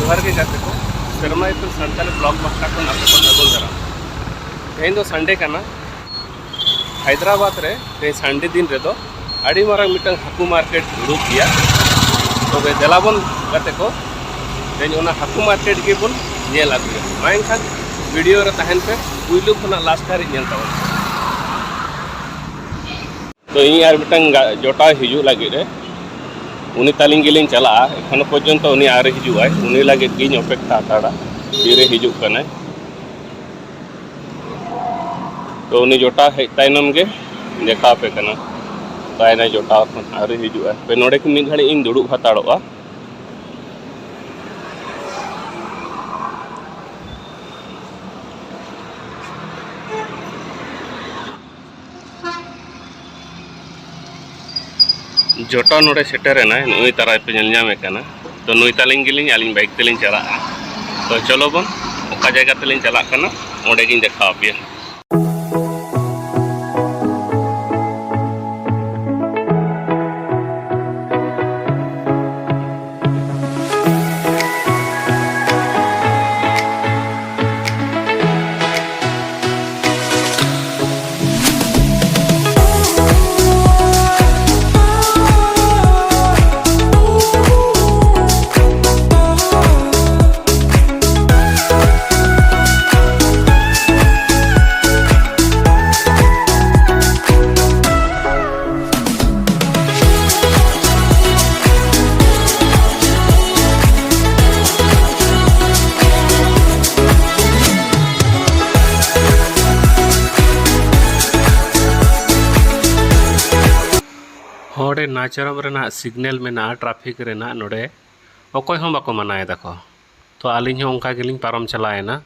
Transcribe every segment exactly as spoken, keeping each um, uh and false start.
ᱡᱚᱦᱟᱨ ᱜᱮ ᱜᱟᱛᱮ ᱠᱚ, ᱥᱮᱨᱢᱟ ᱤᱯᱤᱞ ᱥᱟᱱᱛᱟᱲᱤ ᱵᱞᱚᱜ ᱯᱟᱦᱴᱟ ᱠᱷᱚᱱ ᱟᱯᱮ ᱠᱚ ᱥᱟᱹᱜᱩᱱ ᱫᱟᱨᱟᱢ᱾ ᱛᱮᱦᱮᱧ ᱫᱚ ᱥᱟᱱᱰᱮ ᱠᱟᱱᱟ᱾ ᱦᱟᱭᱫᱨᱟᱵᱟᱫᱽ ᱨᱮ ᱛᱮᱦᱮᱧ ᱥᱟᱱᱰᱮ ᱫᱤᱱ ᱨᱮᱫᱚ ᱟᱹᱰᱤ ᱢᱟᱨᱟᱝ ᱢᱤᱫᱴᱟᱝ ᱦᱟᱹᱠᱩ ᱢᱟᱨᱠᱮᱴ ᱫᱩᱲᱩᱵ ᱜᱮᱭᱟ᱾ ᱛᱚᱵᱮ ᱫᱮᱞᱟ ᱵᱚᱱ ᱜᱟᱛᱮ ᱠᱚ, ᱛᱮᱦᱮᱧ ᱚᱱᱟ ᱦᱟᱹᱠᱩ ᱢᱟᱨᱠᱮᱴ ᱜᱮᱵᱚᱱ ᱧᱮᱞ ᱟᱹᱜᱩᱭᱟ᱾ ᱢᱟ ᱮᱱᱠᱷᱟᱱ ᱵᱷᱤᱰᱤᱭᱳ ᱨᱮ ᱛᱟᱦᱮᱱ ᱯᱮ, ᱯᱩᱭᱞᱩ ᱠᱷᱚᱱᱟᱜ ᱞᱟᱥᱴ ᱫᱷᱟᱹᱨᱤᱡ ᱧᱮᱞ ᱛᱟᱵᱚᱱ ᱯᱮ᱾ ᱛᱚ ᱤᱧ ᱟᱨ ᱢᱤᱫᱴᱟᱝ ᱜᱟ-, ᱡᱚᱴᱟᱣ ᱦᱤᱡᱩᱜ ᱞᱟᱹᱜᱤᱫ ᱨᱮ, ᱩᱱᱤ ᱛᱟᱹᱞᱤᱧ ᱜᱮᱞᱤᱧ ᱪᱟᱞᱟᱜᱼᱟ᱾ ᱮᱠᱷᱚᱱᱳ ᱯᱚᱨᱡᱚᱱᱛᱚ ᱩᱱᱤ ᱟᱹᱣᱨᱤ ᱦᱤᱡᱩᱜᱼᱟᱭ᱾ ᱩᱱᱤ ᱞᱟᱹᱜᱤᱫ ᱜᱤᱧ ᱚᱯᱮᱠᱠᱷᱟ ᱦᱟᱛᱟᱲᱟ, ᱛᱤᱨᱮ ᱦᱤᱡᱩᱜ ᱠᱟᱱᱟᱭ᱾ ᱛᱚ ᱩᱱᱤ ᱡᱚᱴᱟᱣ ᱦᱮᱡ ᱛᱟᱭᱱᱚᱢ ᱜᱮ ᱫᱮᱠᱷᱟᱣ ᱟᱯᱮ ᱠᱟᱱᱟ᱾ ᱛᱟᱭᱱᱟ ᱡᱚᱴᱟᱣ ᱠᱷᱚᱱ ᱟᱹᱣᱨᱤ ᱦᱤᱡᱩᱜᱼᱟ᱾ ᱦᱟᱯᱮ ᱱᱚᱰᱮ ᱠᱷᱚᱱ ᱢᱤᱫ ᱜᱷᱟᱹᱲᱤᱡ ᱤᱧ ᱫᱩᱲᱩᱵ ᱦᱟᱛᱟᱲᱚᱜᱼᱟ᱾ ᱡᱚᱴᱟᱣ ᱱᱚᱰᱮ ᱥᱮᱴᱮᱨ ᱮᱱᱟᱭ, ᱱᱩᱭ ᱛᱟᱨᱟᱭ ᱯᱮ ᱧᱮᱞ ᱧᱟᱢᱮ ᱠᱟᱱᱟ᱾ ᱛᱚ ᱱᱩᱭ ᱛᱟᱹᱞᱤᱧ ᱜᱮᱞᱤᱧ, ᱟᱹᱞᱤᱧ ᱵᱟᱭᱤᱠ ᱛᱮᱞᱤᱧ ᱪᱟᱞᱟᱜᱼᱟ᱾ ᱛᱚ ᱪᱚᱞᱚ ᱵᱚᱱ, ᱚᱠᱟ ᱡᱟᱭᱜᱟ ᱛᱮᱞᱤᱧ ᱪᱟᱞᱟᱜ ᱠᱟᱱᱟ, ᱚᱸᱰᱮ ᱜᱤᱧ ᱫᱮᱠᱷᱟᱣ ᱟᱯᱮᱭᱟ᱾ ᱦᱚᱲ ᱨᱮ ᱱᱟᱪᱟᱨᱚᱢ ᱨᱮᱱᱟᱜ ᱥᱤᱜᱽᱱᱮᱞ ᱢᱮᱱᱟᱜᱼᱟ, ᱴᱨᱟᱯᱷᱤᱠ ᱨᱮᱱᱟᱜ᱾ ᱱᱚᱰᱮ ᱚᱠᱚᱭ ᱦᱚᱸ ᱵᱟᱠᱚ ᱢᱟᱱᱟᱭ ᱫᱟᱠᱚ᱾ ᱛᱚ ᱟᱹᱞᱤᱧ ᱦᱚᱸ ᱚᱱᱠᱟ ᱜᱮᱞᱤᱧ ᱯᱟᱨᱚᱢ ᱪᱟᱞᱟᱣᱮᱱᱟ᱾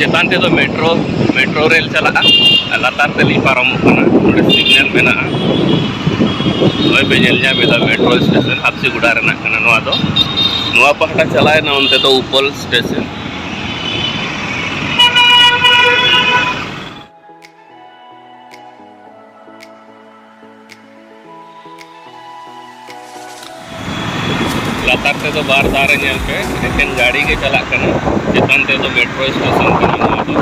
ᱪᱮᱛᱟᱱ ᱛᱮᱫᱚ ᱢᱮᱴᱨᱳ, ᱢᱮᱴᱨᱳ ᱨᱮᱞ ᱪᱟᱞᱟᱜᱼᱟ, ᱟᱨ ᱞᱟᱛᱟᱨ ᱛᱮᱞᱤᱧ ᱯᱟᱨᱚᱢᱚᱜ ᱠᱟᱱᱟ᱾ ᱱᱚᱰᱮ ᱥᱤᱜᱽᱱᱟᱞ ᱢᱮᱱᱟᱜᱼᱟ, ᱱᱚᱜᱼᱚᱭ ᱯᱮ ᱧᱮᱞ ᱧᱟᱢ ᱮᱫᱟ, ᱢᱮᱴᱨᱳ ᱥᱴᱮᱥᱚᱱ ᱦᱟᱯᱥᱤᱜᱩᱰᱟ ᱨᱮᱱᱟᱜ ᱠᱟᱱᱟ ᱱᱚᱣᱟ ᱫᱚ᱾ ᱱᱚᱣᱟ ᱯᱟᱦᱴᱟ ᱪᱟᱞᱟᱣᱮᱱᱟ, ᱚᱱᱛᱮ ᱫᱚ ᱩᱯᱚᱞ ᱥᱴᱮᱥᱚᱱ᱾ ᱞᱟᱛᱟᱨ ᱛᱮᱫᱚ ᱵᱟᱨ ᱫᱷᱟᱨᱮ ᱧᱮᱞ ᱯᱮ, ᱮᱠᱮᱱ ᱜᱟᱹᱰᱤ ᱜᱮ ᱪᱟᱞᱟᱜ ᱠᱟᱱᱟ᱾ ᱪᱮᱛᱟᱱ ᱛᱮᱫᱚ ᱢᱮᱴᱨᱳ ᱥᱴᱮᱥᱚᱱ ᱠᱟᱱᱟ ᱱᱚᱣᱟ ᱫᱚ᱾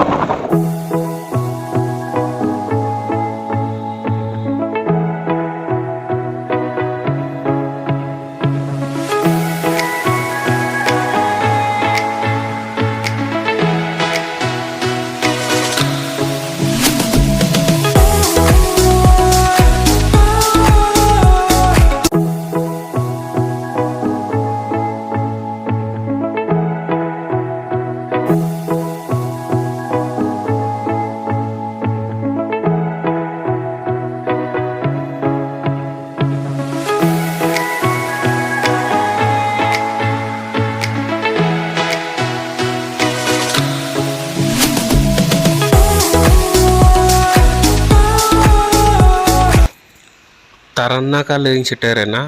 ᱛᱟᱨᱟᱱᱟᱠᱟ ᱞᱤᱧ ᱥᱮᱴᱮᱨᱮᱱᱟ᱾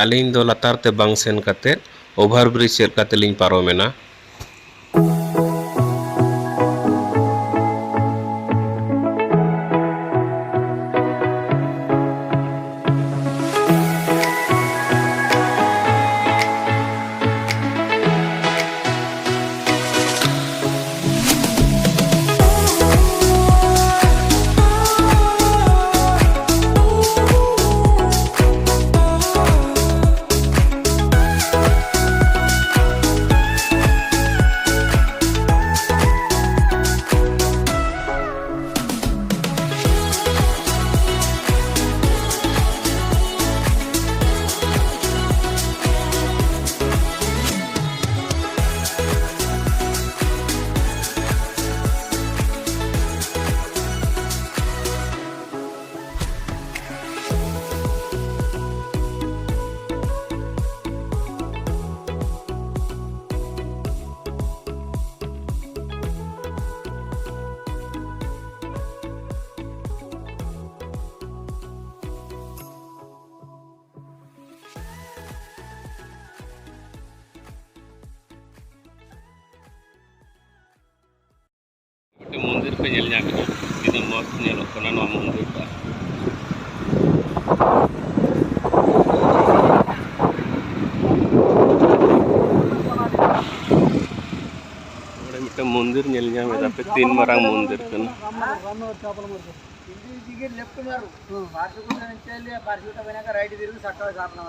ᱟᱹᱞᱤᱧ ᱫᱚ ᱞᱟᱛᱟᱨ ᱛᱮ ᱵᱟᱝ ᱥᱮᱱ ᱠᱟᱛᱮ ᱚᱵᱷᱟᱨ ᱵᱨᱤᱡᱽ ᱪᱮᱫ ᱠᱟᱛᱮ ᱞᱤᱧ ᱯᱟᱨᱚᱢᱮᱱᱟ᱾ ᱧᱮᱞ ᱧᱟᱢᱮᱫᱼᱟ, ᱛᱤᱱᱟᱹᱜ ᱢᱚᱡᱽ ᱧᱮᱞᱚᱜ ᱠᱟᱱᱟ ᱱᱚᱣᱟ ᱢᱚᱱᱫᱤᱨ ᱴᱟᱜ᱾ ᱱᱚᱰᱮ ᱢᱤᱫᱴᱟᱝ ᱢᱚᱱᱫᱤᱨ ᱧᱮᱞ ᱧᱟᱢ ᱮᱫᱟ ᱯᱮ, ᱛᱤᱱ ᱢᱟᱨᱟᱝ ᱢᱚᱱᱫᱤᱨ ᱠᱟᱱᱟ᱾ ᱤᱫᱤ ᱜᱮ ᱞᱮᱯᱷᱴ ᱢᱟᱨᱩ᱾ ᱦᱩᱸ᱾ ᱵᱟᱨ ᱥᱮᱠᱩᱱᱰ ᱨᱮ ᱪᱮᱫ ᱞᱟᱹᱭᱟ, ᱵᱟᱨ ᱥᱮᱠᱩᱱᱰ ᱨᱮ ᱥᱟᱵ ᱠᱟᱜ ᱢᱮ, ᱥᱟᱵ ᱠᱟᱜ ᱢᱮ᱾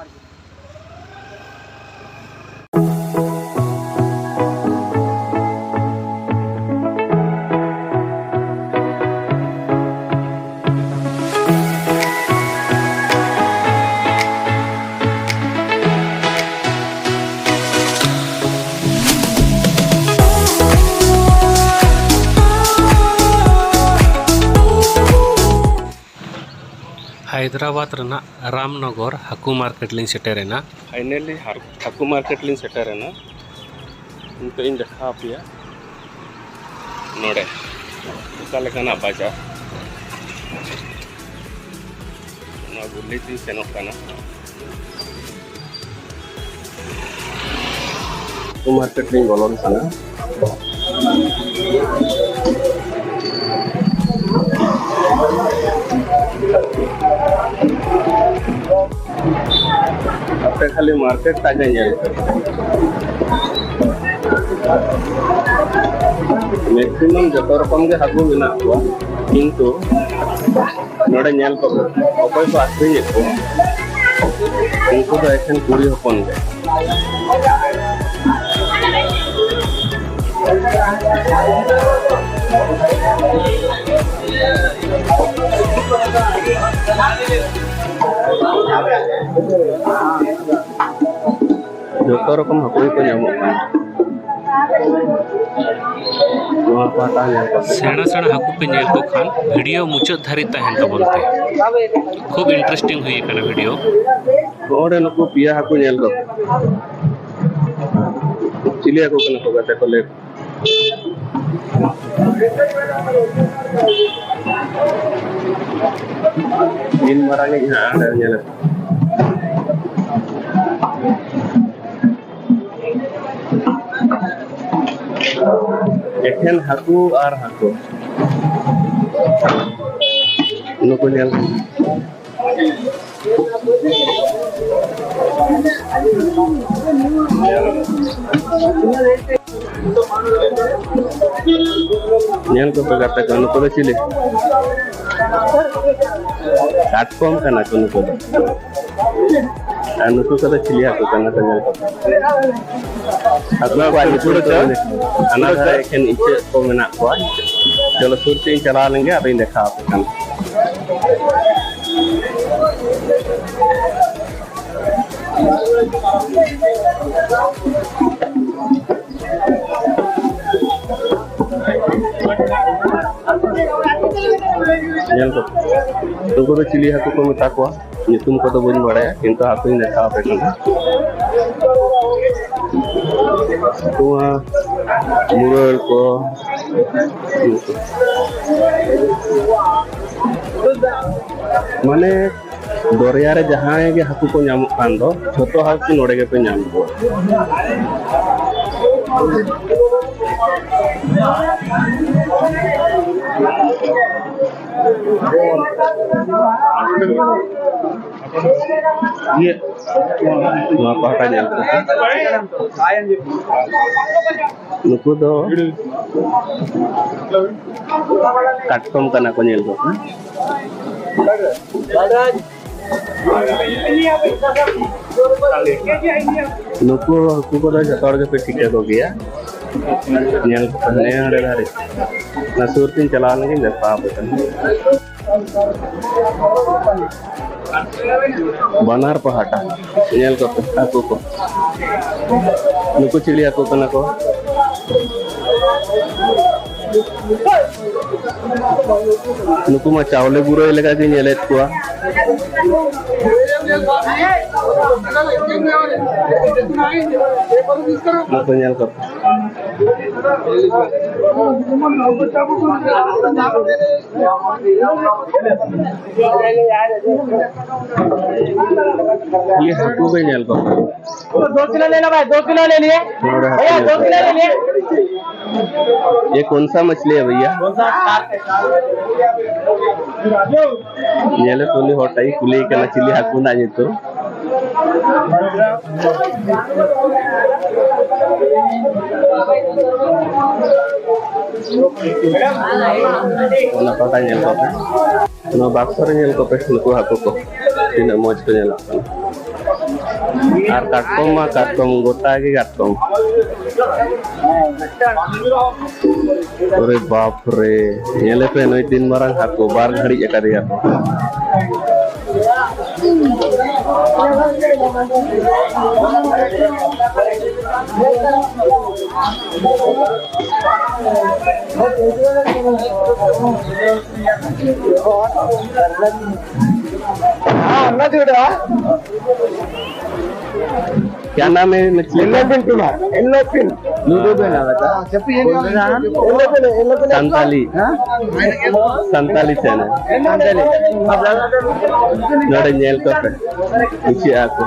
ᱦᱟᱭᱫᱨᱟᱵᱟᱫᱽ ᱨᱮᱱᱟᱜ ᱨᱟᱢᱱᱚᱜᱚᱨ ᱦᱟᱹᱠᱩ ᱢᱟᱨᱠᱮᱴ ᱞᱤᱧ ᱥᱮᱴᱮᱨᱮᱱᱟ᱾ ᱯᱷᱟᱭᱱᱮᱞᱤ ᱦᱟᱨ-, ᱦᱟᱹᱠᱩ ᱢᱟᱨᱠᱮᱴ ᱞᱤᱧ ᱥᱮᱴᱮᱨᱮᱱᱟ᱾ ᱱᱤᱛᱚᱜ ᱤᱧ ᱫᱮᱠᱷᱟᱣ ᱟᱯᱮᱭᱟ ᱱᱚᱰᱮ ᱚᱠᱟ ᱞᱮᱠᱟᱱᱟᱜ ᱵᱟᱡᱟᱨ᱾ ᱱᱚᱣᱟ ᱜᱩᱞᱤ ᱛᱤᱧ ᱥᱮᱱᱚᱜ ᱠᱟᱱᱟ᱾ ᱦᱟᱹᱠᱩ ᱢᱟᱨᱠᱮᱴ ᱞᱤᱧ ᱵᱚᱞᱚᱱ ᱠᱟᱱᱟ᱾ ᱟᱯᱮ ᱠᱷᱟᱹᱞᱤ ᱢᱟᱨᱠᱮᱴ ᱴᱟᱜ ᱜᱮ ᱧᱮᱞ ᱯᱮ᱾ ᱢᱮᱠᱥᱤᱢᱟᱢ ᱡᱚᱛᱚ ᱨᱚᱠᱚᱢ ᱜᱮ ᱦᱟᱹᱠᱩ ᱢᱮᱱᱟᱜ ᱠᱚᱣᱟ, ᱠᱤᱱᱛᱩ ᱱᱚᱰᱮ ᱧᱮᱞ ᱠᱚ ᱚᱠᱚᱭ ᱠᱚ ᱟᱹᱠᱷᱨᱤᱧᱮᱫ ᱠᱚᱣᱟ, ᱩᱱᱠᱩ ᱫᱚ ᱮᱠᱷᱮᱱ ᱠᱩᱲᱤ ᱦᱚᱯᱚᱱ ᱜᱮ᱾ ᱡᱚᱛᱚ ᱨᱚᱠᱚᱢ ᱦᱟᱹᱠᱩ ᱜᱮᱠᱚ ᱧᱟᱢᱚᱜ ᱠᱟᱱᱟ᱾ ᱱᱚᱣᱟ ᱯᱟᱦᱴᱟ ᱧᱮᱞ ᱠᱟᱛᱮ᱾ ᱥᱮᱬᱟ ᱥᱮᱬᱟ ᱦᱟᱹᱠᱩ ᱯᱮ ᱧᱮᱞ ᱠᱚ ᱠᱷᱟᱱ, ᱵᱷᱤᱰᱤᱭᱳ ᱢᱩᱪᱟᱹᱫ ᱫᱷᱟᱹᱨᱤᱡ ᱛᱟᱦᱮᱱ ᱛᱟᱵᱚᱱ ᱯᱮ᱾ ᱠᱷᱩᱵ interesting ᱦᱩᱭ ᱟᱠᱟᱱᱟ ᱵᱷᱤᱰᱤᱭᱳ᱾ ᱱᱚᱰᱮ ᱱᱩᱠᱩ ᱯᱮᱭᱟ ᱦᱟᱹᱠᱩ ᱧᱮᱞ ᱠᱚ᱾ ᱪᱤᱞᱤ ᱦᱟᱹᱠᱩ ᱠᱟᱱᱟ ᱠᱚ ᱜᱟᱛᱮ ᱠᱚ ᱞᱟᱹᱭ? ᱛᱤᱱ ᱢᱟᱨᱟᱝ ᱤᱧ ᱦᱟᱸᱜ ᱧᱮᱞᱮᱫ᱾ ᱮᱠᱷᱮᱱ ᱦᱟᱹᱠᱩ ᱟᱨ ᱦᱟᱹᱠᱩ᱾ ᱱᱩᱠᱩ ᱧᱮᱞ᱾ ᱧᱮᱞ ᱠᱚᱯᱮ ᱜᱟᱛᱮ ᱠᱚ, ᱱᱩᱠᱩ ᱫᱚ ᱪᱤᱞᱤ? ᱠᱟᱴᱠᱚᱢ ᱠᱟᱱᱟ ᱠᱚ ᱱᱩᱠᱩ ᱫᱚ᱾ ᱟᱨ ᱱᱩᱠᱩ ᱠᱚᱫᱚ ᱪᱤᱞᱤ ᱦᱟᱹᱠᱩ ᱠᱟᱱᱟ ᱠᱚ, ᱧᱮᱞ ᱠᱚᱯᱮ᱾ ᱟᱨ ᱱᱚᱣᱟ ᱠᱚᱣᱟᱜ ᱧᱩᱛᱩᱢ ᱫᱚ ᱪᱮᱫ? ᱦᱟᱱᱟ ᱫᱷᱟᱨᱮ ᱮᱠᱷᱮᱱ ᱤᱪᱟᱹᱜ ᱠᱚ ᱢᱮᱱᱟᱜ ᱠᱚᱣᱟ᱾ ᱪᱚᱞᱚ, ᱥᱩᱨ ᱥᱮᱫ ᱤᱧ ᱪᱟᱞᱟᱣ ᱞᱮᱱ ᱜᱮ, ᱟᱫᱚᱧ ᱫᱮᱠᱷᱟᱣ ᱟᱯᱮ ᱠᱟᱱᱟ᱾ ᱧᱮᱞ ᱠᱚ, ᱩᱱᱠᱩ ᱫᱚ ᱪᱤᱞᱤ ᱦᱟᱹᱠᱩ ᱠᱚ ᱢᱮᱛᱟ ᱠᱚᱣᱟ, ᱧᱩᱛᱩᱢ ᱠᱚᱫᱚ ᱵᱟᱹᱧ ᱵᱟᱲᱟᱭᱟ, ᱠᱤᱱᱛᱩ ᱦᱟᱹᱠᱩᱧ ᱫᱮᱠᱷᱟᱣ ᱟᱯᱮ ᱠᱟᱱᱟ᱾ ᱱᱚᱣᱟ ᱢᱩᱨᱟᱹᱞ ᱠᱚ, ᱢᱟᱱᱮ, ᱫᱚᱨᱭᱟ ᱨᱮ ᱡᱟᱦᱟᱸᱭ ᱜᱮ ᱦᱟᱹᱠᱩ ᱠᱚ ᱧᱟᱢᱚᱜ ᱠᱟᱱ ᱫᱚ, ᱡᱷᱚᱛᱚ ᱦᱟᱹᱠᱩ ᱱᱚᱰᱮ ᱜᱮᱯᱮ ᱧᱟᱢ ᱠᱚᱣᱟ᱾ ᱱᱚᱣᱟ ᱯᱟᱦᱴᱟ ᱧᱮᱞ ᱠᱚᱯᱮ᱾ ᱱᱩᱠᱩ ᱫᱚ ᱠᱟᱴᱠᱚᱢ ᱠᱟᱱᱟ ᱠᱚ, ᱧᱮᱞ ᱠᱚᱯᱮ᱾ ᱱᱩᱠᱩ ᱦᱟᱹᱠᱩ ᱠᱚᱫᱚ ᱡᱚᱛᱚ ᱦᱚᱲ ᱜᱮᱯᱮ ᱴᱷᱤᱠᱟᱹ ᱠᱚᱜᱮᱭᱟ᱾ ᱧᱮᱞ ᱠᱚᱯᱮ, ᱦᱟᱱᱮ ᱦᱟᱸᱰᱮ ᱫᱷᱟᱨᱮ᱾ ᱚᱱᱟ ᱥᱩᱨ ᱛᱤᱧ ᱪᱟᱞᱟᱣ ᱞᱮᱱᱜᱤᱧ ᱫᱮᱠᱷᱟᱣ ᱟᱯᱮ ᱠᱟᱱᱟ᱾ ᱵᱟᱱᱟᱨ ᱯᱟᱦᱴᱟ ᱧᱮᱞ ᱠᱚᱯᱮ ᱦᱟᱹᱠᱩ ᱠᱚ᱾ ᱱᱩᱠᱩ ᱪᱤᱞᱤ ᱦᱟᱹᱠᱩ ᱠᱟᱱᱟ ᱠᱚ? ᱱᱩᱠᱩ ᱢᱟ ᱪᱟᱣᱞᱮ ᱵᱩᱨᱟᱹᱭ ᱞᱮᱠᱟ ᱜᱮ ᱧᱮᱞᱮᱫ ᱠᱚᱣᱟ᱾ ᱱᱩᱠᱩ ᱧᱮᱞ ᱠᱚᱯᱮ᱾ ᱤᱭᱟᱹ ᱦᱟᱹᱠᱩ ᱜᱮ ᱧᱮᱞ ᱠᱚ᱾ दो किलो ले लो भाई, दो किलो ले लिए। ᱱᱚᱰᱮ ᱦᱟᱹᱠᱩ भैया, ᱧᱮᱞ दो ᱠᱚ᱾ किलो ले लिए। ये कौन सा मछली है भैया? ᱧᱮᱞᱮ ᱩᱱᱤ ᱦᱚᱲ ᱴᱟᱜ ᱤᱧ ᱠᱩᱞᱤᱭᱮ ᱠᱟᱱᱟ ᱪᱤᱞᱤ ᱦᱟᱹᱠᱩ ᱨᱮᱱᱟᱜ ᱧᱩᱛᱩᱢ᱾ ᱚᱱᱟ ᱯᱟᱦᱴᱟ ᱧᱮᱞ ᱠᱚᱯᱮ, ᱱᱚᱣᱟ ᱵᱟᱠᱥᱚ ᱨᱮ ᱧᱮᱞ ᱠᱚᱯᱮ, ᱱᱩᱠᱩ ᱦᱟᱹᱠᱩ ᱠᱚ ᱛᱤᱱᱟᱹᱜ ᱢᱚᱡᱽ ᱠᱚ ᱧᱮᱞᱚᱜ ᱠᱟᱱᱟ᱾ ᱟᱨ ᱠᱟᱴᱠᱚᱢ ᱢᱟ ᱠᱟᱴᱠᱚᱢ, ᱜᱚᱴᱟ ᱜᱮ ᱠᱟᱴᱠᱚᱢ᱾ ᱚᱨᱮ ᱵᱟᱯ ᱨᱮ, ᱧᱮᱞᱮ ᱯᱮ, ᱱᱩᱭ ᱛᱤᱱ ᱢᱟᱨᱟᱝ ᱦᱟᱹᱠᱩ, ᱵᱟᱨ ᱜᱷᱟᱹᱲᱤᱡ ᱟᱠᱟᱫᱮᱭᱟ ᱠᱚ᱾ हाँ, ना जोड़ा। क्या नाम है मछली का? एल्लोफिन तुम्हारा, एल्लोफिन। हाँ। हाँ, చెప్పు, ఏంటి కావాలి? एल्लोफिन, एल्लोफिन। संताली। हाँ? संताली चैनल। संताली। अब दादा, ᱱᱚᱰᱮ ᱧᱮᱞ ᱠᱚᱯᱮ, ᱤᱪᱟᱹᱜ ᱦᱟᱹᱠᱩ᱾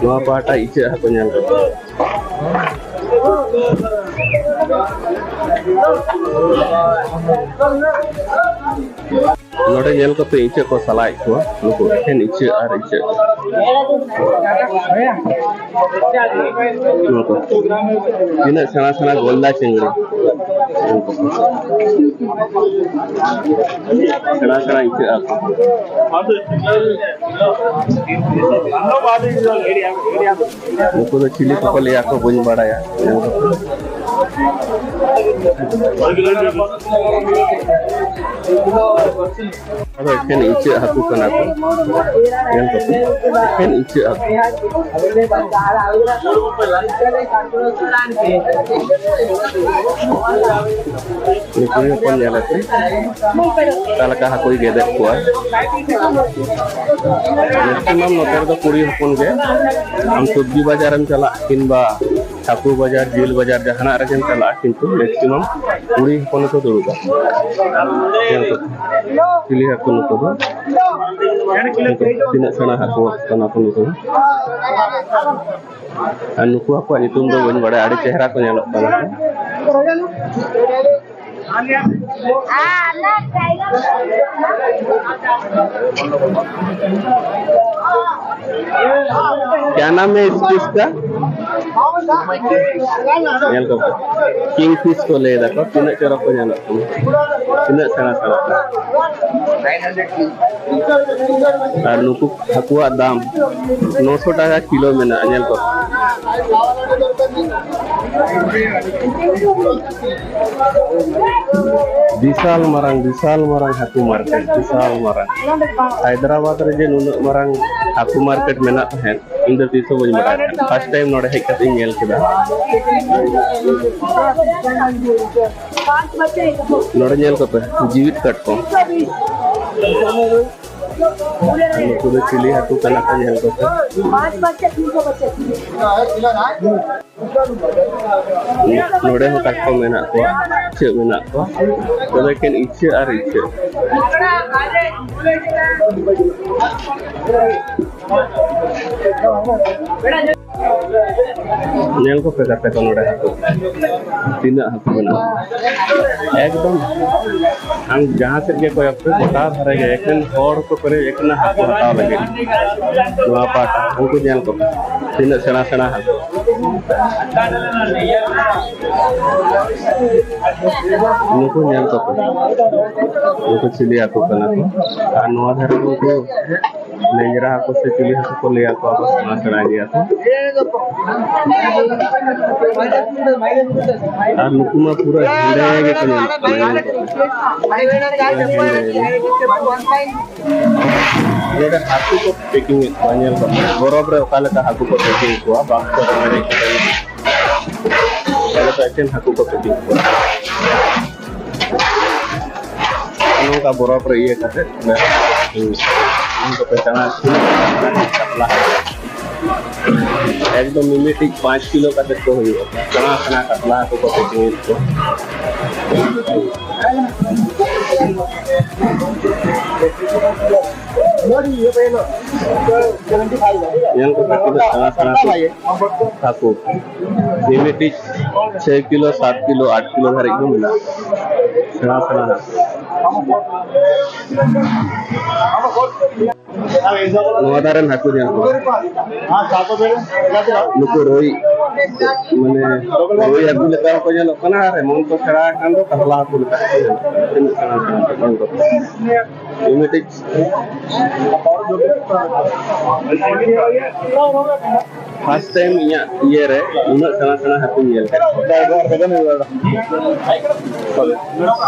ᱱᱚᱣᱟ ᱯᱟᱦᱴᱟ ᱤᱪᱟᱹᱜ ᱦᱟᱹᱠᱩ ᱧᱮᱞ ᱠᱚᱯᱮ᱾ ᱱᱚᱰᱮ ᱧᱮᱞ ᱠᱚᱯᱮ, ᱤᱪᱟᱹᱜ ᱠᱚ ᱥᱟᱞᱟᱭᱮᱫ ᱠᱚᱣᱟ, ᱱᱩᱠᱩ ᱮᱠᱷᱮᱱ ᱤᱪᱟᱹᱜ ᱟᱨ ᱤᱪᱟᱹᱜ᱾ ᱱᱚᱣᱟ ᱠᱚ ᱛᱤᱱᱟᱹᱜ ᱥᱮᱬᱟ ᱥᱮᱬᱟ ᱜᱚᱞᱫᱟ ᱪᱤᱝᱲᱤ, ᱥᱮᱬᱟ ᱥᱮᱬᱟ ᱤᱪᱟᱹᱜ ᱟᱠᱚ᱾ ᱱᱩᱠᱩ ᱫᱚ ᱪᱤᱞᱤ ᱠᱚᱠᱚ ᱞᱟᱹᱭᱟ ᱠᱚ, ᱵᱟᱹᱧ ᱵᱟᱲᱟᱭᱟ᱾ ᱟᱫᱚ ᱮᱠᱷᱮᱱ ᱤᱪᱟᱹᱜ ᱦᱟᱹᱠᱩ ᱠᱟᱱᱟ ᱠᱚ᱾ ᱧᱮᱞ ᱠᱚᱯᱮ, ᱮᱠᱷᱮᱱ ᱤᱪᱟᱹᱜ ᱦᱟᱹᱠᱩ᱾ ᱱᱩᱠᱩ ᱦᱚᱯᱚᱱ ᱧᱮᱞ ᱟᱯᱮ, ᱚᱠᱟ ᱞᱮᱠᱟ ᱦᱟᱹᱠᱩᱭ ᱜᱮᱫᱮᱫ ᱠᱚᱣᱟ᱾ ᱢᱮᱠᱥᱤᱢᱟᱢ ᱱᱚᱛᱮ ᱨᱮᱫᱚ ᱠᱩᱲᱤ ᱦᱚᱯᱚᱱ ᱜᱮ, ᱟᱢ ᱥᱚᱵᱽᱡᱤ ᱵᱟᱡᱟᱨᱮᱢ ᱪᱟᱞᱟᱜ ᱠᱤᱝᱵᱟ ᱦᱟᱹᱠᱩ ᱵᱟᱡᱟᱨ, ᱡᱤᱞ ᱵᱟᱡᱟᱨ, ᱡᱟᱦᱟᱱᱟᱜ ᱨᱮᱜᱮᱢ ᱪᱟᱞᱟᱜᱼᱟ, ᱠᱤᱱᱛᱩ ᱢᱮᱠᱥᱤᱢᱟᱢ ᱠᱩᱲᱤ ᱦᱚᱯᱚᱱ ᱠᱚ ᱫᱩᱲᱩᱵᱼᱟ᱾ ᱧᱮᱞ ᱠᱚ, ᱪᱤᱞᱤ ᱦᱟᱹᱠᱩ ᱱᱩᱠᱩ ᱫᱚ? ᱛᱤᱱᱟᱹᱜ ᱥᱮᱬᱟ ᱦᱟᱹᱠᱩ ᱠᱟᱱᱟ ᱠᱚ ᱱᱩᱠᱩ ᱫᱚ᱾ ᱟᱨ ᱱᱩᱠᱩ ᱦᱟᱹᱠᱩᱣᱟᱜ ᱧᱩᱛᱩᱢ ᱫᱚ ᱵᱟᱹᱧ ᱵᱟᱲᱟᱭᱟ, ᱟᱹᱰᱤ ᱪᱮᱦᱨᱟ ᱠᱚ ᱧᱮᱞᱚᱜ ᱠᱟᱱᱟ ᱠᱚ᱾ क्या नाम है इस फिश का? ᱧᱮᱞ ᱠᱚᱯᱮ, ᱠᱤᱝ ᱯᱷᱤᱥ ᱠᱚ ᱞᱟᱹᱭ ᱫᱟᱠᱚ, ᱛᱤᱱᱟᱹᱜ ᱪᱚᱨᱚᱠ ᱠᱚ ᱧᱮᱞᱚᱜ ᱠᱟᱱᱟ, ᱛᱤᱱᱟᱹᱜ ᱥᱮᱬᱟ ᱥᱮᱬᱟ᱾ ᱟᱨ ᱱᱩᱠᱩ ᱦᱟᱹᱠᱩᱣᱟᱜ ᱫᱟᱢ ᱱᱚᱥᱚ ᱴᱟᱠᱟ ᱠᱤᱞᱳ ᱢᱮᱱᱟᱜᱼᱟ, ᱧᱮᱞ ᱠᱚᱯᱮ᱾ ᱵᱤᱥᱟᱞ ᱢᱟᱨᱟᱝ, ᱵᱤᱥᱟᱞ ᱢᱟᱨᱟᱝ ᱦᱟᱹᱠᱩ ᱢᱟᱨᱠᱮᱴ, ᱵᱤᱥᱟᱞ ᱢᱟᱨᱟᱝ᱾ ᱦᱟᱭᱫᱨᱟᱵᱟᱫᱽ ᱨᱮ ᱡᱮ ᱱᱩᱱᱟᱹᱜ ᱢᱟᱨᱟᱝ ᱦᱟᱹᱠᱩ ᱢᱟᱨᱠᱮᱴ ᱢᱮᱱᱟᱜ ᱛᱟᱦᱮᱸᱫ, ᱤᱧ ᱫᱚ ᱛᱤᱥ ᱦᱚᱸ ᱵᱟᱹᱧ ᱵᱟᱲᱟᱭ ᱛᱟᱦᱮᱸᱫ᱾ ᱯᱷᱟᱥᱴ ᱴᱟᱭᱤᱢ ᱱᱚᱰᱮ ᱦᱮᱡ ᱠᱟᱛᱮ ᱤᱧ ᱧᱮᱞ ᱠᱮᱫᱟ᱾ ᱱᱚᱰᱮ ᱧᱮᱞ ᱠᱚᱯᱮ, ᱡᱤᱣᱤᱫ ᱠᱟᱴᱠᱚᱢ᱾ ᱱᱩᱠᱩ ᱫᱚ ᱪᱤᱞᱤ ᱦᱟᱹᱠᱩ ᱠᱟᱱᱟ ᱠᱚ, ᱧᱮᱞ ᱠᱚᱯᱮ᱾ ᱱᱚᱰᱮ ᱦᱚᱸ ᱠᱟᱴᱠᱚᱢ ᱢᱮᱱᱟᱜ ᱠᱚᱣᱟ, ᱤᱪᱟᱹᱜ ᱢᱮᱱᱟᱜ ᱠᱚᱣᱟ, ᱛᱚᱵᱮ ᱮᱠᱮᱱ ᱤᱪᱟᱹᱜ ᱟᱨ ᱤᱪᱟᱹᱜ᱾ ᱧᱮᱞ ᱠᱚᱯᱮ ᱜᱟᱛᱮ ᱠᱚ ᱱᱚᱰᱮ ᱦᱟᱹᱠᱩ, ᱛᱤᱱᱟᱹᱜ ᱦᱟᱹᱠᱩ ᱢᱮᱱᱟᱜᱼᱟ᱾ ᱮᱠᱫᱚᱢ ᱟᱢ ᱡᱟᱦᱟᱸ ᱥᱮᱫ ᱜᱮ ᱠᱚᱭᱚᱜ ᱯᱮ, ᱜᱚᱴᱟ ᱫᱷᱟᱨᱮ ᱜᱮ ᱮᱠᱮᱱ ᱦᱚᱲ ᱠᱚ ᱯᱮᱨᱮᱡ ᱟᱠᱟᱱᱟ ᱦᱟᱹᱠᱩ ᱦᱟᱛᱟᱣ ᱞᱟᱹᱜᱤᱫ᱾ ᱱᱚᱣᱟ ᱯᱟᱦᱴᱟ ᱩᱱᱠᱩ ᱧᱮᱞ ᱠᱚᱯᱮ, ᱛᱤᱱᱟᱹᱜ ᱥᱮᱬᱟ ᱥᱮᱬᱟ ᱦᱟᱹᱠᱩ᱾ ᱱᱩᱠᱩ ᱧᱮᱞ ᱠᱚᱯᱮ, ᱱᱩᱠᱩ ᱪᱤᱞᱤ ᱦᱟᱹᱠᱩ ᱠᱟᱱᱟ ᱠᱚ᱾ ᱟᱨ ᱱᱚᱣᱟ ᱫᱷᱟᱨᱮ ᱱᱩᱠᱩ ᱞᱮᱸᱡᱽᱨᱟ ᱦᱟᱹᱠᱩ ᱥᱮ ᱪᱤᱞᱤ ᱦᱟᱹᱠᱩ ᱠᱚ ᱞᱟᱹᱭ ᱟᱠᱚᱣᱟ, ᱵᱟᱝ ᱥᱮᱬᱟ ᱜᱮᱭᱟ ᱠᱚ᱾ ᱟᱨ ᱱᱩᱠᱩ ᱢᱟ ᱯᱩᱨᱟᱹ ᱦᱮᱸᱫᱮ ᱜᱮᱠᱚ ᱧᱮᱞᱚᱜ ᱠᱟᱱᱟ, ᱧᱮᱞ ᱠᱚᱯᱮ᱾ ᱯᱩᱨᱟᱹ ᱦᱮᱸᱫᱮ ᱜᱮ᱾ ᱱᱚᱰᱮ ᱦᱟᱹᱠᱩ ᱠᱚ packing ᱮᱫ ᱠᱚᱣᱟ, ᱧᱮᱞ ᱠᱚᱯᱮ, ᱵᱚᱨᱚᱯ ᱨᱮ ᱚᱠᱟ ᱞᱮᱠᱟ ᱦᱟᱹᱠᱩ ᱠᱚ packing ᱠᱚᱣᱟ, ᱵᱟᱠᱥᱚ ᱨᱮ ᱯᱮᱨᱮᱡ ᱠᱟᱛᱮ᱾ ᱱᱚᱰᱮ ᱫᱚ ᱮᱠᱮᱱ ᱦᱟᱹᱠᱩ ᱠᱚ packing ᱠᱚᱣᱟ᱾ ᱱᱚᱝᱠᱟ ᱵᱚᱨᱚᱯ ᱨᱮ ᱤᱭᱟᱹ ᱠᱟᱛᱮ, ᱦᱩᱸ, ᱱᱚᱝᱠᱟ ᱯᱮ ᱪᱟᱬᱟ, ᱠᱟᱛᱞᱟ᱾ ᱮᱠᱫᱚᱢ ᱢᱤᱢᱤᱴᱤᱡ ᱯᱟᱸᱪ ᱠᱤᱞᱳ ᱠᱟᱛᱮ ᱠᱚ ᱦᱩᱭᱩᱜᱼᱟ᱾ ᱥᱮᱬᱟ ᱥᱮᱬᱟ ᱠᱟᱛᱞᱟ ᱦᱟᱹᱠᱩ ᱠᱚ packing ᱮᱫ ᱠᱚᱣᱟ᱾ ᱧᱮᱞ ᱠᱚ ᱛᱟᱠᱚ ᱫᱚ ᱥᱮᱬᱟ ᱥᱮᱬᱟ ᱠᱚ ᱦᱟᱹᱠᱩ᱾ ᱢᱤᱢᱤᱴᱤᱡ ᱪᱷᱚᱭ ᱠᱤᱞᱳ, ᱥᱟᱛ ᱠᱤᱞᱳ, ᱟᱴ ᱠᱤᱞᱳ ᱫᱷᱟᱹᱨᱤᱡ ᱦᱚᱸ ᱢᱮᱱᱟᱜᱼᱟ᱾ ᱥᱮᱬᱟ ᱥᱮᱬᱟ ᱦᱟᱹᱠᱩ᱾ ᱱᱚᱣᱟ ᱫᱷᱟᱨᱮᱱ ᱦᱟᱹᱠᱩ ᱧᱮᱞ ᱠᱚ᱾ ᱱᱩᱠᱩ ᱨᱩᱭ, ᱢᱟᱱᱮ, ᱨᱩᱭ ᱦᱟᱹᱠᱩ ᱞᱮᱠᱟ ᱦᱚᱸᱠᱚ ᱧᱮᱞᱚᱜ ᱠᱟᱱᱟ ᱟᱨ ᱮᱢᱚᱱ ᱠᱚ ᱥᱮᱬᱟ ᱟᱠᱟᱱ ᱫᱚ ᱠᱟᱛᱞᱟ ᱦᱟᱹᱠᱩ ᱞᱮᱠᱟ ᱠᱚ ᱧᱮᱞᱚᱜ ᱠᱟᱱᱟ᱾ ᱛᱤᱱᱟᱹᱜ ᱥᱮᱬᱟ ᱥᱮᱬᱟ ᱠᱚ ᱧᱮᱞ ᱠᱚ᱾ ᱢᱤᱢᱤᱴᱤᱡ first time ᱤᱧᱟᱹᱜ ᱤᱭᱟᱹ ᱨᱮ ᱩᱱᱟᱹᱜ ᱥᱮᱬᱟ ᱥᱮᱬᱟ ᱦᱟᱹᱠᱩᱧ ᱧᱮᱞ ᱠᱮᱫ ᱠᱚᱣᱟ᱾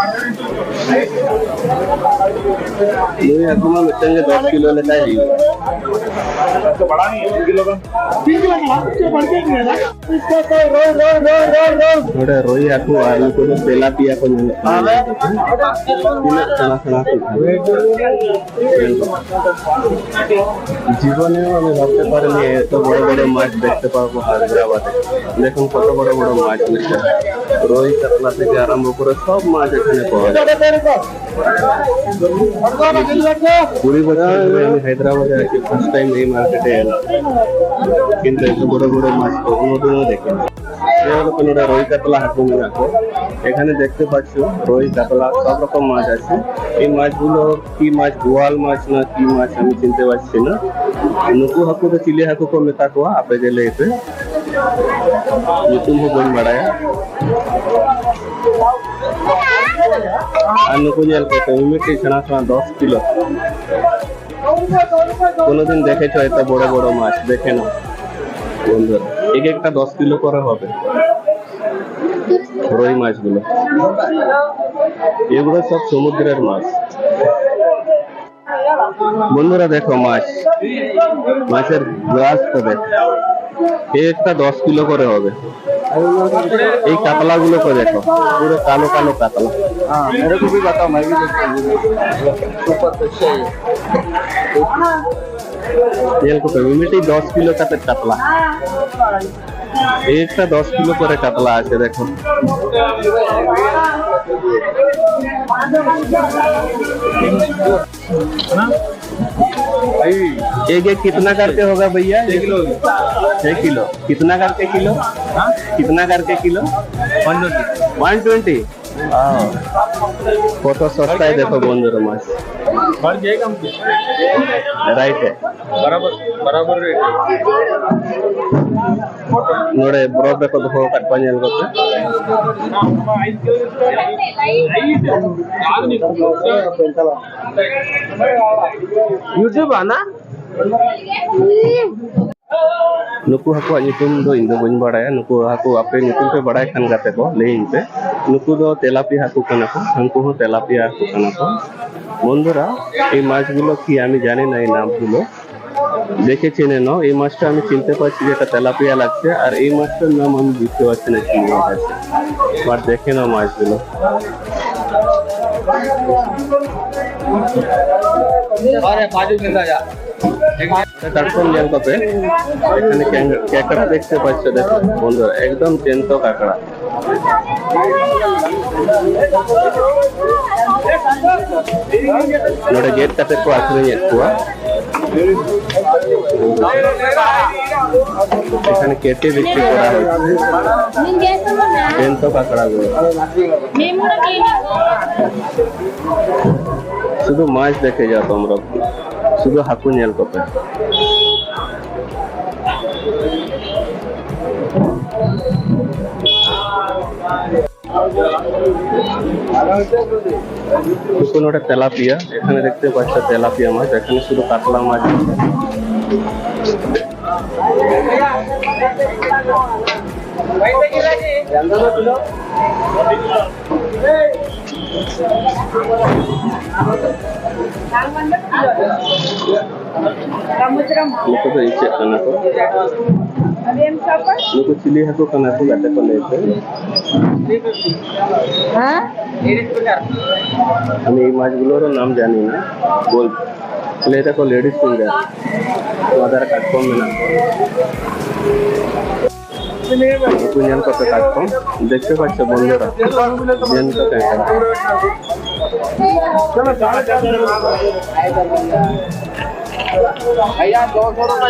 ᱱᱩᱭ ᱦᱟᱹᱠᱩ ᱢᱟ ᱢᱤᱫᱴᱟᱝ ᱜᱮ ᱫᱚᱥ ᱠᱤᱞᱳ ᱞᱮᱠᱟᱭ ᱦᱩᱭᱩᱜᱼᱟ᱾ ᱱᱚᱰᱮ ᱨᱩᱭ ᱦᱟᱹᱠᱩ ᱟᱨ ᱱᱩᱠᱩ ᱫᱚ ᱛᱮᱞᱟᱯᱤᱭᱟ ᱠᱚ ᱧᱟᱢᱚᱜ ᱠᱟᱱᱟ᱾ ᱛᱤᱱᱟᱹᱜ ᱥᱮᱬᱟ ᱥᱮᱬᱟ ᱠᱚ ᱦᱟᱹᱠᱩ᱾ জীবনে আমি ভাবতে পারিনি এত বড় বড় মাছ দেখতে পাবো হায়দ্রাবাদে। দেখুন কত বড় বড় মাছ নিচ্ছে। রুই, কাতলা থেকে আরম্ভ করে সব মাছ এখানে পাওয়া যায়। কুড়ি বছর ধরে আমি হায়দ্রাবাদে আছি, ফার্স্ট টাইম এই মার্কেটে এলাম, কিন্তু এত বড় বড় মাছ কখনো দিনও দেখিনি। এ হলো কোনো রুই কাতলা হাঁকু মেলা। এখানে দেখতে পাচ্ছ রুই, কাতলা, সব রকম মাছ আছে। এই মাছগুলো কি মাছ, বোয়াল মাছ না কি মাছ আমি চিনতে পারছি না। ᱱᱩᱠᱩ ᱦᱟᱹᱠᱩ ᱫᱚ ᱪᱤᱞᱤ ᱦᱟᱹᱠᱩ ᱠᱚ ᱢᱮᱛᱟ ᱠᱚᱣᱟ ᱟᱯᱮ ᱜᱮ ᱞᱟᱹᱭ ᱯᱮ᱾ ᱧᱩᱛᱩᱢ ᱦᱚᱸ ᱵᱟᱹᱧ ᱵᱟᱲᱟᱭᱟ᱾ ᱟᱨ ᱱᱩᱠᱩ ᱧᱮᱞ ᱠᱚᱯᱮ, ᱢᱤᱢᱤᱫᱴᱤᱡ ᱥᱮᱬᱟ ᱥᱮᱬᱟ ᱫᱚᱥ ᱠᱤᱞᱳ᱾ কোনোদিন দেখেছো এত বড় বড় মাছ? দেখে নাও বন্ধুরা, এক একটা দশ কিলো করে হবে রুই মাছগুলো। এগুলো সব সমুদ্রের মাছ। বন্ধুরা দেখো মাছ, মাছের গ্রাস তো দেখো, এক একটা দশ কিলো করে হবে। এই কাতলাগুলোকে দেখো, পুরো কালো কালো কাতলা। हाँ, मेरे को भी बताओ, मैं भी देखता हूँ। सुपर फ्रेश है ये। ᱧᱮᱞ ᱠᱚᱯᱮ, ᱢᱤᱢᱤᱴᱤᱡ ᱫᱚᱥ ᱠᱤᱞᱳ ᱠᱟᱛᱮ ᱠᱟᱛᱞᱟ᱾ একটা দশ কিলো করে কাতলা আছে, দেখো। ये, ये कितना करके होगा भैया? छह किलो। छह किलो। कितना करके किलो? हाँ? कितना करके kilo? One twenty. One twenty. हाँ। কত সস্তায় দেখো বন্ধুরা মাছ। बढ़ गया कम। রাইট। बराबर, बराबर रेट। ᱱᱚᱰᱮ ᱵᱚᱨᱚᱯᱷ ᱨᱮᱠᱚ ᱫᱚᱦᱚ ᱟᱠᱟᱫ ᱠᱚᱣᱟ, ᱧᱮᱞ ᱠᱚᱯᱮ᱾ YouTube ᱟᱱᱟ? ᱱᱩᱠᱩ ᱦᱟᱹᱠᱩᱣᱟᱜ ᱧᱩᱛᱩᱢ ᱫᱚ ᱤᱧ ᱫᱚ ᱵᱟᱹᱧ ᱵᱟᱲᱟᱭᱟ᱾ ᱱᱩᱠᱩ ᱦᱟᱹᱠᱩ ᱟᱯᱮ ᱧᱩᱛᱩᱢ ᱯᱮ ᱵᱟᱲᱟᱭ ᱠᱷᱟᱱ ᱜᱟᱛᱮ ᱠᱚ ᱞᱟᱹᱭᱟᱹᱧ ᱯᱮ᱾ ᱱᱩᱠᱩ ᱫᱚ ᱛᱮᱞᱟᱯᱤᱭᱟ ᱦᱟᱹᱠᱩ ᱠᱟᱱᱟ ᱠᱚ, ᱦᱟᱹᱱᱠᱩ ᱦᱚᱸ ᱛᱮᱞᱟᱯᱤᱭᱟ ᱦᱟᱹᱠᱩ ᱠᱟᱱᱟ ᱠᱚ᱾ বন্ধুরা, এই মাছগুলো কি আমি জানি না এই নামগুলো, দেখে চিনে নাও। এই মাছটা আমি চিনতে পারছি যে এটা তেলাপিয়া লাগছে, আর এই মাছটার নাম আমি বুঝতে পারছি না কি মাছ আছে। বাট দেখে নাও মাছগুলো। আরে, বাজু চিন্তা যা। কাটকম ᱧᱮᱞ ᱠᱟᱛᱮ ᱮᱠᱷᱟᱱ ᱠᱮᱝ-, ᱠᱮᱠᱲᱟ ᱫᱮᱠᱷᱛᱮ ᱯᱟᱪᱪᱷᱟ ᱫᱮᱠᱷᱚ ᱵᱚᱱᱫᱷᱩ, ᱮᱠᱫᱚᱢ ᱡᱮᱱᱛᱚ ᱠᱟᱠᱲᱟ᱾ ᱱᱚᱰᱮ ᱜᱮᱫ ᱠᱟᱛᱮ ᱠᱚ ᱟᱹᱠᱷᱨᱤᱧᱮᱫ ᱠᱚᱣᱟ᱾ এখানে কেটে বিক্রি করা হচ্ছে জ্যান্ত কাঁকড়াগুলো। শুধু মাছ দেখে যাও তোমরা, শুধু হাকু ᱧᱮᱞ ᱠᱚᱯᱮ᱾ ᱱᱩᱠᱩ ᱱᱚᱰᱮ ᱛᱮᱞᱟᱯᱤᱭᱟ, ᱮᱠᱷᱟᱱᱮ ᱫᱮᱠᱷᱛᱮ ᱯᱟᱪᱪᱷᱟ ᱛᱮᱞᱟᱯᱤᱭᱟ ᱢᱟᱪ, ᱮᱠᱷᱟᱱᱮ ᱥᱩᱫᱷᱩ ᱠᱟᱛᱞᱟ ᱢᱟᱪ᱾ ᱱᱩᱠᱩ ᱫᱚ ᱤᱪᱟᱹᱜ ᱠᱟᱱᱟ ᱠᱚ᱾ ᱱᱩᱠᱩ ᱪᱤᱞᱤ ᱦᱟᱹᱠᱩ ᱠᱟᱱᱟ ᱠᱚ ᱜᱟᱛᱮ ᱠᱚ ᱞᱟᱹᱭ ᱛᱮ? ᱦᱮᱸ? ᱟᱢ ᱮᱭ ᱢᱟᱪ ᱜᱩᱞᱳ ᱨᱮ ᱱᱟᱢ ᱡᱟᱱᱤ ᱱᱟ, ᱵᱳᱞ, ᱞᱟᱹᱭ ᱛᱮᱠᱚ ᱞᱮᱰᱤᱥ ᱯᱷᱤᱝᱜᱟᱨ᱾ ᱱᱚᱣᱟ ᱫᱷᱟᱨᱮ ᱠᱟᱴᱠᱚᱢ ᱢᱮᱱᱟᱜ ᱠᱚᱣᱟ᱾ ᱱᱩᱠᱩ ᱧᱮᱞ ᱠᱚᱯᱮ ᱠᱟᱴᱠᱚᱢ, ᱫᱮᱠᱷᱛᱮ ᱯᱟᱪᱪᱷᱟ ᱵᱚᱱᱫᱷᱩᱨᱟ, ᱧᱮᱞ ᱠᱚᱯᱮ ᱠᱟᱴᱠᱚᱢ᱾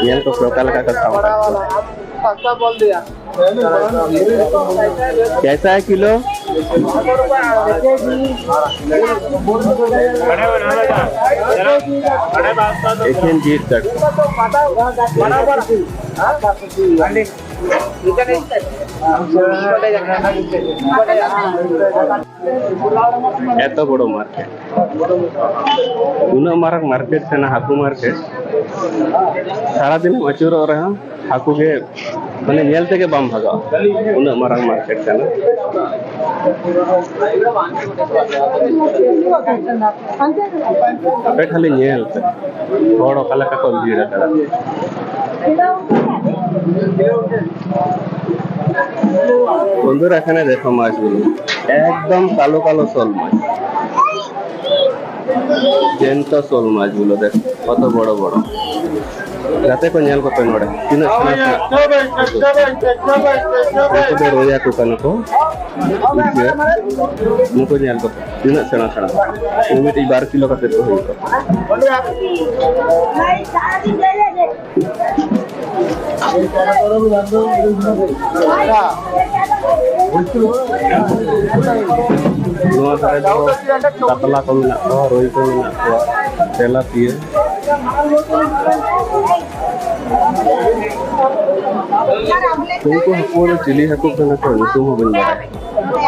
ᱧᱮᱞ ᱠᱚᱯᱮ ᱚᱠᱟ ᱞᱮᱠᱟ ᱠᱚ ᱥᱟᱵ ᱠᱟᱜ ᱠᱚᱣᱟ᱾ कैसा है किलो? Asian जीट cut. ᱮᱛᱚ ᱵᱚᱲᱚ ᱢᱟᱨᱠᱮᱴ, ᱩᱱᱟᱹᱜ ᱢᱟᱨᱟᱝ ᱢᱟᱨᱠᱮᱴ ᱠᱟᱱᱟ, ᱦᱟᱹᱠᱩ ᱢᱟᱨᱠᱮᱴ᱾ ᱥᱟᱨᱟᱫᱤᱱ ᱟᱹᱪᱩᱨᱚᱜ ᱨᱮᱦᱚᱸ ᱦᱟᱹᱠᱩ ᱜᱮ, ᱢᱟᱱᱮ, ᱧᱮᱞ ᱛᱮᱜᱮ ᱵᱟᱢ ᱵᱷᱟᱜᱟᱜᱼᱟ, ᱩᱱᱟᱹᱜ ᱢᱟᱨᱟᱝ ᱢᱟᱨᱠᱮᱴ ᱠᱟᱱᱟ᱾ ᱟᱯᱮ ᱠᱷᱟᱹᱞᱤ ᱧᱮᱞ ᱯᱮ, ᱦᱚᱲ ᱚᱠᱟ ᱞᱮᱠᱟ ᱠᱚ ᱵᱷᱤᱲ ᱟᱠᱟᱱᱟ᱾ বন্ধুরা, এখানে দেখো মাছগুলো, একদম কালো কালো শোল মাছ, জ্যান্ত শোল মাছগুলো দেখো কত বড় বড়। ᱜᱟᱛᱮ ᱠᱚ ᱧᱮᱞ ᱠᱚᱯᱮ ᱱᱚᱰᱮ, ᱛᱤᱱᱟᱹᱜ ᱥᱮᱬᱟ ᱥᱮᱬᱟ᱾ ᱩᱱᱠᱩ ᱫᱚ ᱨᱩᱭ ᱦᱟᱹᱠᱩ ᱠᱟᱱᱟ ᱠᱚ᱾ ᱱᱩᱠᱩ ᱧᱮᱞ ᱠᱚᱯᱮ, ᱛᱤᱱᱟᱹᱜ ᱥᱮᱬᱟ ᱥᱮᱬᱟ᱾ ᱢᱤᱫᱴᱤᱡ ᱵᱟᱨ ᱠᱤᱞᱳ ᱠᱟᱛᱮ ᱠᱚ ᱦᱩᱭᱩᱜᱼᱟ᱾ ᱱᱚᱣᱟ ᱫᱷᱟᱨᱮ ᱫᱚ ᱠᱟᱛᱞᱟ ᱠᱚ ᱢᱮᱱᱟᱜ ᱠᱚᱣᱟ, ᱨᱩᱭ ᱠᱚ ᱢᱮᱱᱟᱜ ᱠᱚᱣᱟ, ᱛᱮᱞᱟᱯᱤᱭᱟᱹ᱾ ᱩᱱᱠᱩ ᱦᱟᱹᱠᱩ ᱫᱚ ᱪᱤᱞᱤ ᱦᱟᱹᱠᱩ ᱠᱟᱱᱟ ᱠᱚ, ᱧᱩᱛᱩᱢ ᱦᱚᱸ ᱵᱟᱹᱧ ᱵᱟᱲᱟᱭᱟ᱾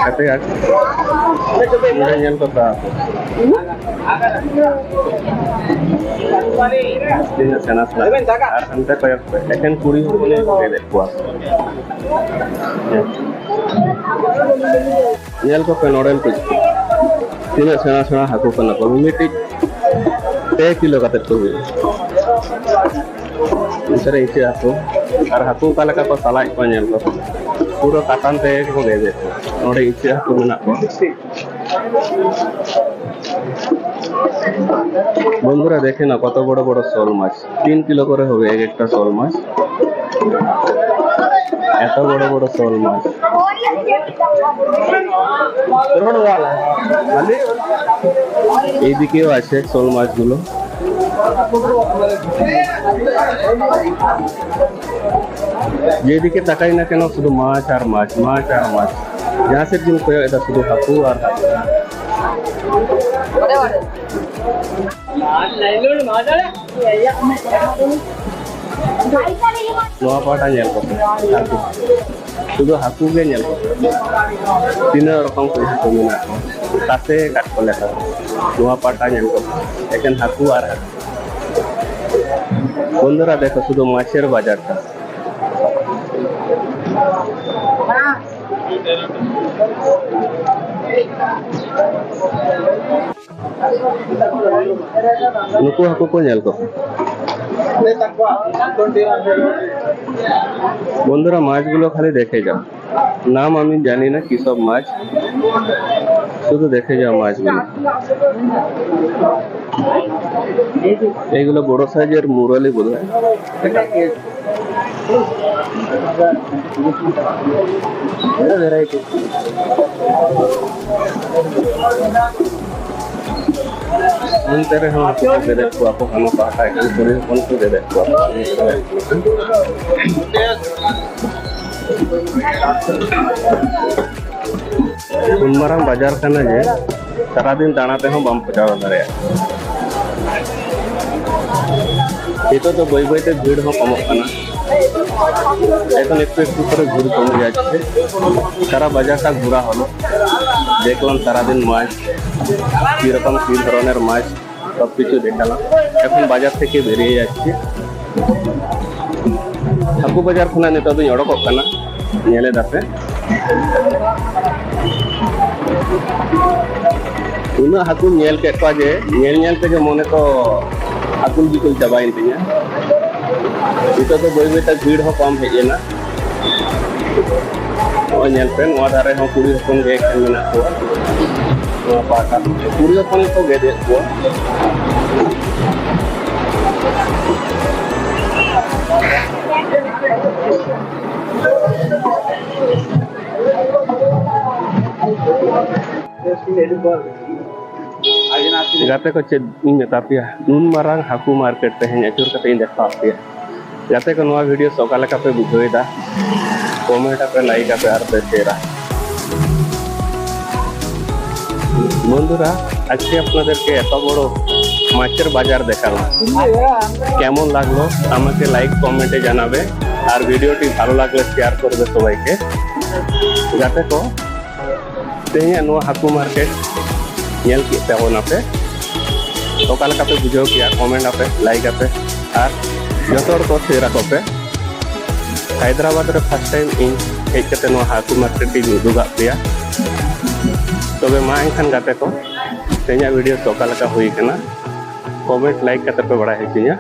ᱠᱟᱛᱮ ᱟᱨ ᱱᱚᱰᱮ ᱧᱮᱞ ᱠᱚ ᱛᱟ ᱛᱤᱱᱟᱹᱜ ᱥᱮᱬᱟ ᱥᱮᱬᱟ᱾ ᱟᱨ ᱦᱟᱱᱛᱮ ᱠᱚᱭᱚᱜ ᱯᱮ, ᱮᱠᱮᱱ ᱠᱩᱲᱤ ᱦᱚᱯᱚᱱ ᱜᱮ ᱠᱚ ᱜᱮᱫᱮᱫ ᱠᱚᱣᱟ᱾ ᱧᱮᱞ ᱠᱚᱯᱮ ᱱᱚᱰᱮᱱ ᱠᱚ, ᱛᱤᱱᱟᱹᱜ ᱥᱮᱬᱟ ᱥᱮᱬᱟ ᱦᱟᱹᱠᱩ ᱠᱟᱱᱟ ᱠᱚ᱾ ᱢᱤᱢᱤᱫᱴᱤᱡ ᱯᱮ ᱠᱤᱞᱳ ᱠᱟᱛᱮ ᱠᱚ ᱦᱩᱭᱩᱜᱼᱟ᱾ ᱚᱱᱛᱮ ᱨᱮ ᱤᱪᱟᱹᱜ ᱦᱟᱹᱠᱩ, ᱟᱨ ᱦᱟᱹᱠᱩ ᱚᱠᱟ ᱞᱮᱠᱟ ᱠᱚ ᱥᱟᱞᱟᱭᱮᱫ ᱠᱚᱣᱟ ᱧᱮᱞ ᱠᱚ, ᱯᱩᱨᱟᱹ ᱠᱟᱴᱟᱱ ᱛᱮᱜᱮ ᱠᱚ ᱜᱮᱫᱮᱫ ᱠᱚᱣᱟ᱾ ᱱᱚᱰᱮ ᱤᱪᱟᱹᱜ ᱦᱟᱹᱠᱩ ᱢᱮᱱᱟᱜ ᱠᱚᱣᱟ᱾ বন্ধুরা দেখে না কত বড় বড় শোল মাছ, তিন কিলো করে হবে এক একটা শোল মাছ। এত বড় বড় শোল মাছ। এইদিকেও আছে শোল মাছগুলো। যেদিকে তাকাই না কেন শুধু মাছ আর মাছ, মাছ আর মাছ। ᱡᱟᱦᱟᱸ ᱥᱮᱫ ᱜᱮᱢ ᱠᱚᱭᱚᱜ ᱮᱫᱟ ᱥᱩᱫᱷᱩ ᱦᱟᱹᱠᱩ ᱟᱨ ᱦᱟᱹᱠᱩ᱾ ᱱᱚᱣᱟ ᱯᱟᱦᱴᱟ ᱧᱮᱞ ᱠᱚᱯᱮ, ᱦᱟᱹᱠᱩ, ᱥᱩᱫᱷᱩ ᱦᱟᱹᱠᱩ ᱜᱮ ᱧᱮᱞ ᱠᱚᱯᱮ᱾ ᱛᱤᱱᱟᱹᱜ ᱨᱚᱠᱚᱢ ᱠᱚ ᱦᱟᱹᱠᱩ ᱢᱮᱱᱟᱜ ᱠᱚᱣᱟ, ᱛᱟᱥᱮ ᱠᱟᱴ ᱠᱚ ᱞᱮᱠᱟ᱾ ᱱᱚᱣᱟ ᱯᱟᱦᱴᱟ ᱧᱮᱞ ᱠᱚᱯᱮ, ᱮᱠᱮᱱ ᱦᱟᱹᱠᱩ ᱟᱨ ᱦᱟᱹᱠᱩ᱾ বন্ধুরা দেখো শুধু মাছের বাজারটা। ᱱᱩᱠᱩ ᱦᱟᱹᱠᱩ ᱠᱚ ᱧᱮᱞ ᱠᱚ᱾ বন্ধুরা, মাছগুলো খালি দেখে যাও। নাম আমি জানি না কি সব মাছ, শুধু দেখে যাও মাছগুলো। এইগুলো বড় সাইজের মুরালি বোধ হয়। ভেরাইটি। ᱚᱱᱛᱮ ᱨᱮᱦᱚᱸ ᱦᱟᱹᱠᱩ ᱠᱚ ᱜᱮᱫᱮᱫ ᱠᱚᱣᱟ ᱠᱚ, ᱦᱟᱱᱟ ᱯᱟᱦᱴᱟ ᱮᱠᱷᱮᱱ ᱠᱩᱲᱤ ᱦᱚᱯᱚᱱ ᱠᱚ ᱜᱮᱫᱮᱫ ᱠᱚᱣᱟ᱾ ᱩᱱ ᱢᱟᱨᱟᱝ ᱵᱟᱡᱟᱨ ᱠᱟᱱᱟ ᱡᱮ ᱥᱟᱨᱟᱫᱤᱱ ᱫᱟᱬᱟ ᱛᱮᱦᱚᱸ ᱵᱟᱢ ᱯᱚᱪᱟᱣ ᱫᱟᱲᱮᱭᱟᱜᱼᱟ᱾ ᱱᱤᱛᱚᱜ ᱫᱚ ᱵᱟᱹᱭ ᱵᱟᱹᱭ ᱛᱮ ᱵᱷᱤᱲ ᱦᱚᱸ ᱠᱚᱢᱚᱜ ᱠᱟᱱᱟ᱾ এখন একটু একটু করে ভিড় কমে যাচ্ছে। সারা বাজারটা ঘোরা হলো, দেখলাম সারাদিন মাছ, কীরকম কী ধরনের মাছ, সব কিছু দেখালাম। এখন বাজার থেকে বেরিয়ে যাচ্ছি। ᱦᱟᱹᱠᱩ ᱵᱟᱡᱟᱨ ᱠᱷᱚᱱᱟᱜ ᱱᱤᱛᱚᱜ ᱫᱚᱧ ᱚᱰᱚᱠᱚᱜ ᱠᱟᱱᱟ, ᱧᱮᱞᱮ ᱫᱟᱯᱮ᱾ ᱩᱱᱟᱹᱜ ᱦᱟᱹᱠᱩᱧ ᱧᱮᱞ ᱠᱮᱫ ᱠᱚᱣᱟ ᱡᱮ ᱧᱮᱞ ᱧᱮᱞ ᱛᱮᱜᱮ ᱢᱚᱱᱮ ᱠᱚ ᱟᱹᱠᱩᱞ ᱵᱤᱠᱩᱞ ᱪᱟᱵᱟᱭᱮᱱ ᱛᱤᱧᱟ᱾ ᱱᱤᱛᱚᱜ ᱫᱚ ᱵᱟᱹᱭ ᱵᱟᱹᱭ ᱛᱮ ᱵᱷᱤᱲ ᱦᱚᱸ ᱠᱚᱢ ᱦᱮᱡ ᱮᱱᱟ᱾ ᱱᱚᱜᱼᱚᱭ ᱧᱮᱞ ᱯᱮ, ᱱᱚᱣᱟ ᱫᱷᱟᱨᱮ ᱦᱚᱸ ᱠᱩᱲᱤ ᱦᱚᱯᱚᱱ ᱜᱮ ᱮᱠᱷᱮᱱ ᱢᱮᱱᱟᱜ ᱠᱚᱣᱟ᱾ ᱱᱚᱣᱟ ᱯᱟᱦᱴᱟ ᱠᱩᱲᱤ ᱦᱚᱯᱚᱱ ᱜᱮᱠᱚ ᱜᱮᱫᱮᱫ ᱠᱚᱣᱟ᱾ ᱜᱟᱛᱮ ᱠᱚ, ᱪᱮᱫ ᱤᱧ ᱢᱮᱛᱟ ᱯᱮᱭᱟ, ᱱᱩᱱ ᱢᱟᱨᱟᱝ ᱦᱟᱹᱠᱩ ᱢᱟᱨᱠᱮᱴ ᱛᱮᱦᱮᱧ ᱟᱹᱪᱩᱨ ᱠᱟᱛᱮ ᱤᱧ ᱫᱮᱠᱷᱟᱣ ᱯᱮᱭᱟ᱾ ᱜᱟᱛᱮ ᱠᱚ, ᱱᱚᱣᱟ ᱵᱷᱤᱰᱤᱭᱳ ᱚᱠᱟ ᱞᱮᱠᱟ ᱯᱮ ᱵᱩᱡᱷᱟᱹᱣ ᱮᱫᱟ? ᱠᱚᱢᱮᱱᱴ ᱟᱯᱮ, ᱞᱟᱭᱤᱠ ᱟᱯᱮ ᱟᱨ ᱯᱮ ᱥᱮᱭᱟᱨᱟ᱾ বন্ধুরা, আজকে আপনাদেরকে এত বড় মাছের বাজার দেখালাম। কেমন লাগলো আমাকে লাইক কমেন্টে জানাবে, আর ভিডিওটি ভালো লাগলে শেয়ার করবে সবাইকে। ᱜᱟᱛᱮ ᱠᱚ, ᱛᱮᱦᱮᱧᱟᱜ ᱱᱚᱣᱟ ᱦᱟᱹᱠᱩ ᱢᱟᱨᱠᱮᱴ ᱧᱮᱞ ᱠᱮᱫ ᱛᱟᱵᱚᱱᱟᱯᱮ, ᱚᱠᱟ ᱞᱮᱠᱟ ᱯᱮ ᱵᱩᱡᱷᱟᱹᱣ ᱠᱮᱜᱼᱟ? ᱠᱚᱢᱮᱱᱴ ᱟᱯᱮ, ᱞᱟᱭᱤᱠ ᱟᱯᱮ, ᱟᱨ ᱡᱚᱛᱚ ᱦᱚᱲ ᱠᱚ ᱥᱮᱭᱟᱨ ᱟᱠᱚ ᱯᱮ᱾ ᱦᱟᱭᱫᱨᱟᱵᱟᱫᱽ ᱨᱮ ᱯᱷᱟᱥᱴ ᱴᱟᱭᱤᱢ ᱤᱧ ᱦᱮᱡ ᱠᱟᱛᱮ ᱱᱚᱣᱟ ᱦᱟᱹᱠᱩ ᱢᱟᱨᱠᱮᱴ ᱤᱧ ᱩᱫᱩᱜᱟᱜ ᱯᱮᱭᱟ᱾ ᱛᱚᱵᱮ ᱢᱟ ᱮᱱᱠᱷᱟᱱ ᱜᱟᱛᱮ ᱠᱚ, ᱛᱮᱦᱮᱧᱟᱜ ᱵᱷᱤᱰᱤᱭᱳ ᱚᱠᱟ ᱞᱮᱠᱟ ᱦᱩᱭ ᱠᱟᱱᱟ, ᱠᱚᱢᱮᱱᱴ ᱞᱟᱭᱤᱠ ᱠᱟᱛᱮ ᱯᱮ ᱵᱟᱲᱟᱭ ᱦᱚᱪᱚᱧᱟ᱾